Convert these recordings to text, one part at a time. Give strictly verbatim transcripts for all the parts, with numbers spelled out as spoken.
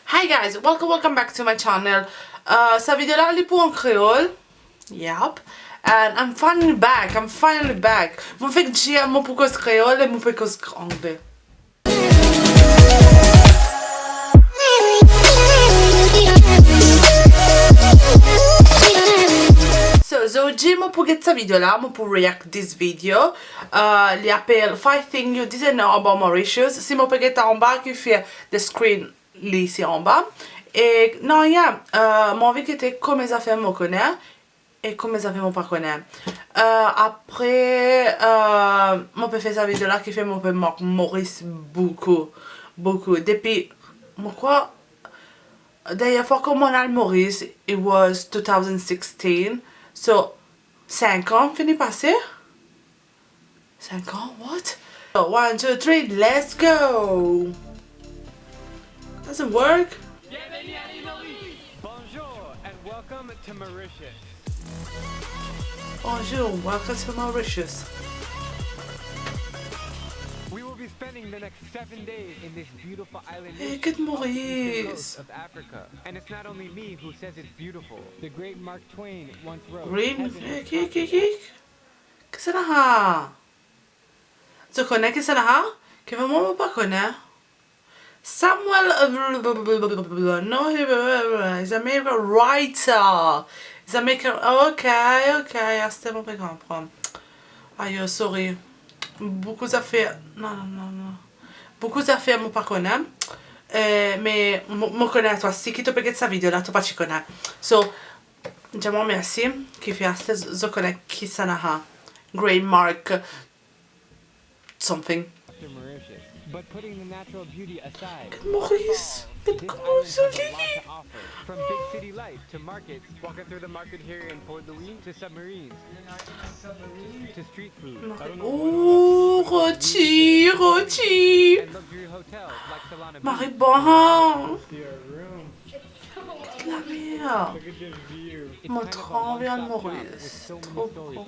Hi guys, welcome, welcome back to my channel. Uh, sa video la, li pou an kreol. Yep. And I'm finally back, I'm finally back. Mo fek dir mo pou koz kreol e mo pe koz angle. So, zordi mo pou get sa video la, mo pou react this video. Uh, li apel Five Things You Didn't Know About Mauritius. Si mo pe get anba ki fer the screen, li isi anba. E non, yeah, uh, mo anvi get kouma zafer mo kone e kouma zafer mo pa kone. Uh, apre, uh, mo pe fer sa video la ki fer mo pe mank Moris boukou, boukou. Depi, mo krwar, dernie fwa ki mo'nn al Moris, it was two thousand sixteen. So, sink an fini pase. Sink an, what? So, one, two, three, let's go! Doesn't work. Bienvenue à l'île Maurice. Bonjour and welcome to Mauritius. Bonjour, welcome to Mauritius. We will be spending the next seven days in this beautiful island nation off the eastern coast of Africa. And it's not only me who says it's beautiful. The great Mark Twain once wrote, Green, heaven is ki, ki, ki, ki? Kisannla? Zot kone kisannla? Ki vremem mo pa kone. Samuel, uh, no, he, he's a American writer. He's American, ok, ok, aster mo pe konpran. Ayo, sorry. Boukou zafer, non, non, non, non. Boukou zafer mo pa kone. Eh, me mo, mo kone twa, si ki to pe get sa video la, to pa ti kone. So, dir mwa mersi ki fer aster zot kone kisannla. Green Mark something. Mauritius. But putting the natural beauty aside, Maurice, get this island has a lot to offer. From big city life to markets, walking through the market here in Port Louis, to submarines, to street food. Oh, Rochi, Rochi. And luxury hotels like Solana Beach. Marie Bohan. Get lamer. Mo tro anvi al Moris. Tro, tro.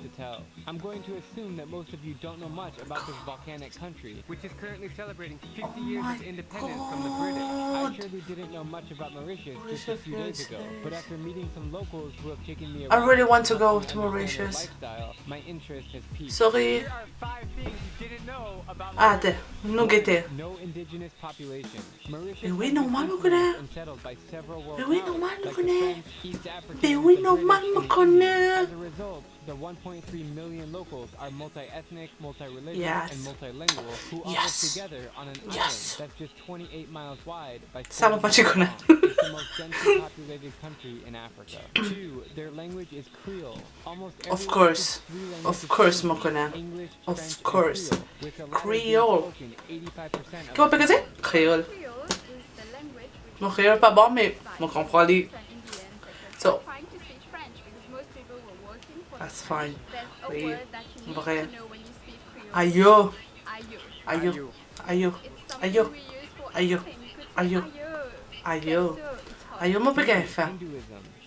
I'm going to assume that most of you don't know much about this volcanic country, which is currently celebrating fifty years of independence from the British. I surely didn't know much about Mauritius just a few days ago, but after meeting some locals who have taken me around and helped me understand their lifestyle, my interest has peaked. Sorry. Here are five things you didn't know about Mauritius. Atann, nou gete. No indigenous population. Mauritius has been influenced and settled by several world powers, like the French, East African, and British colonies. Be wi, normal, mo kone. As a result, the one point three million locals are multi-ethnic, multi-religious, and multilingual, who all live together on an island that's just twenty-eight miles wide by forty miles long. It's the most densely populated country in Africa. Two, their language is Creole. Of course. Of course, mo kone. Of course. Creole. Kouma pe koze? Kreol. Mo kreol pa bon, me mo konpran li. So, that's fine. Wi, vre. Ayo. Ayo. Ayo. Ayo. Ayo. Ayo. Ayo, mo pe gagn fin.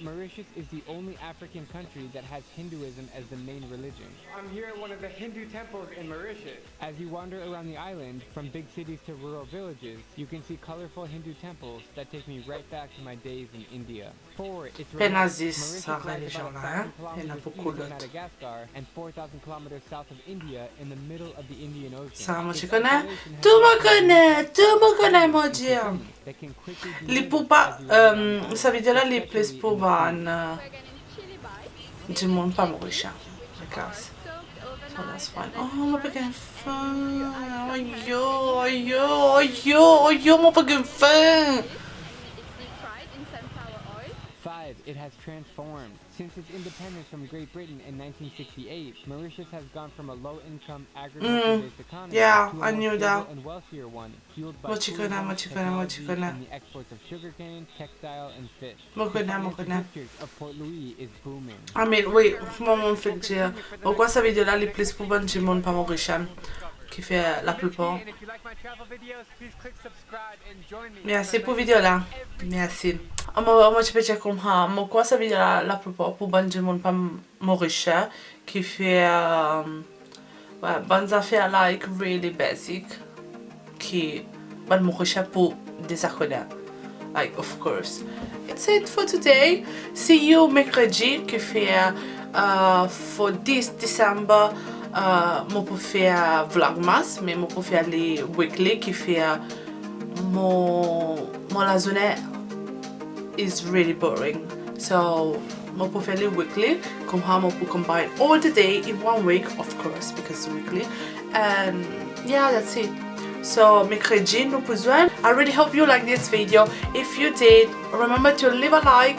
Mauritius is the only African country that has Hinduism as the main religion. I'm here at one of the Hindu temples in Mauritius. As you wander around the island, from big cities to rural villages, you can see colorful Hindu temples that take me right back to my days in India. Four, it's remote. Pena zis sa relizion la, hein? Ena boukou lot. Mauritius is thirty-five thousand kilometers wide from Africa, Mauritius is twenty-eight miles wide by six hundred kilometers south of India in the middle of the Indian Ocean. Sa mo ti kone, tou mo kone, tou mo kone, mo dir. Li pou pa, euh, sa video la, li plis pou bann, euh, dimoun pa Morisien, I guess. So that's fine. Oh, mo pe gagn fin. Ayo, ayo, ayo, ayo, mo pe gagn fin. Five, it has transformed. Since its independence from Great Britain in nineteen sixty-eight, Mauritius has gone from a low-income agriculture-based economy to a more stable and wealthier one, fueled by tourism, technology, and the exports of sugarcane, textile, and fish. Mo kone, mo kone. The financial district of Port Louis is booming. I mean, wi, kouma mo fek dir, mo krwar sa video la, li plis pou bann dimoun pa Morisien, ki fer laplipar. Mersi pou video la. Mersi. Ah, mo, mo ti pe dir koumsa, mo krwar sa video la, laplipar pou bann dimoun pa Morisien, ki fer, euh, wi, bann zafer, like, really basic, ki bann Morisien pou deza kone. Like, of course. That's it for today. See you mercredi, ki fer, uh, for this December, uh, mo pou fer vlogmas, me mo pou fer li weekly, ki fer mo, mo lazourne is really boring. So, mo pou fer li weekly, koumsa mo pou combine all the day in one week, of course, because it's weekly. And yeah, that's it. So, mercredi, nou pou zwenn. I really hope you like this video. If you did, remember to leave a like,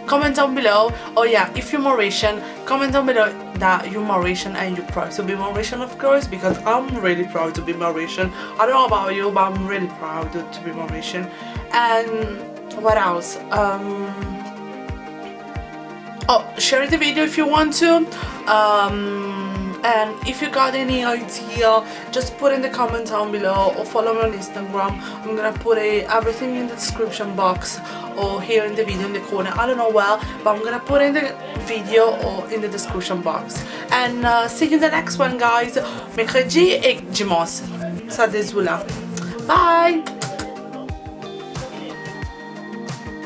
comment down below. Oh yeah, if you're Mauritian, comment down below that you're Mauritian and you're proud to be Mauritian, of course, because I'm really proud to be Mauritian. I don't know about you, but I'm really proud to be Mauritian. And what else? Um, oh, share the video if you want to. Um, and if you got any idea, just put in the comment down below or follow me on Instagram. I'm gonna put it, everything in the description box or here in the video in the corner. I don't know where, but I'm gonna put in the video or in the description box. And, uh, see you in the next one, guys. Mercredi ek dimanche. Sa dezoula. Bye.